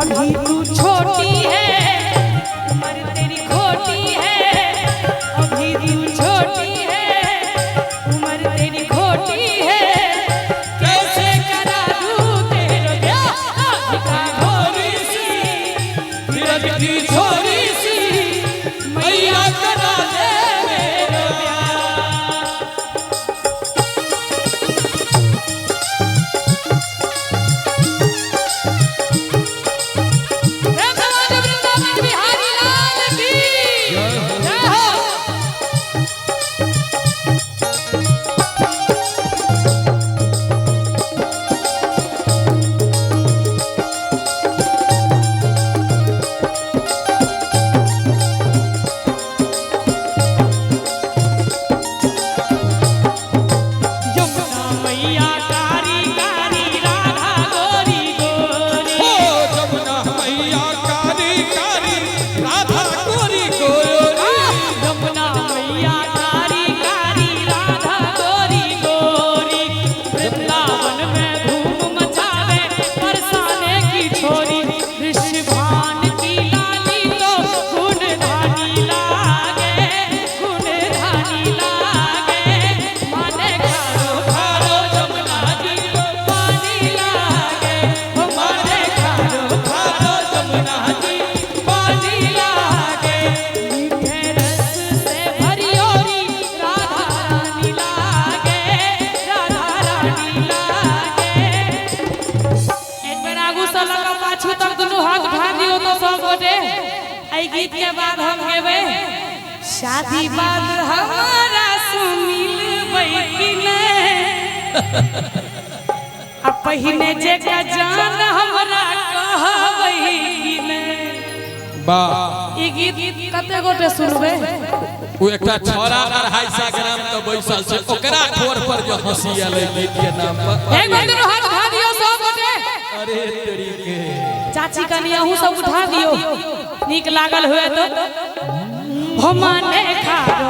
अभी तू छोटी है, उम्र तेरी खोटी है। अभी तू छोटी है, उम्र तेरी खोटी है। कैसे करा दूं तेरे ब्याह, राधिका भोली सी, ब्रज की छोरी सी, मैया करा दे मेरो ब्याह। प्रेम से बोलो वृंदावन बिहारी लाल की जय हो। यमुना मैया कारी कारी, राधा गोरी गोरी। हो जमुना मैया कारी कारी, राधा गोरी गोरी। यमुना मैया कारी कारी, राधा गोरी गोरी। वृंदावन में धूम मचावे बरसाने की छोरी। वृषभान की लाली तो गुणधानी लागे, गुणधानी लागे। माने खारो खारो जमुना जी पानी लागे, ओ माने खारो खारो जमुना जी पानी लागे। मीठे रस से भरी ओरी राधा रानी लागे, राधा रानी लागे। एक बेर आगू से लऽ कऽ पाछू तक दुनू हाथ उठा दियौ तो सब गोटे। एहि गीत के बाद हम गेबै, शादी बाद हमारा से मिलबै कि नहि, आ पहिने जे जान हमरा कहबै कि नहि। वाह। ई गीत कते गोटे सुनबै? ओ एकटा छोरा 250 ग्राम के बैसल छै, ओकरा ठोर पर जो हंसी एलै गीत के नाम पर। एक बेर दुनू हाथ उठा दियौ सब गोटे। अरे तेरी के। चाची कनी अहूँ सब उठा दियौ, नीक लागल हुए तो। हो माने खारो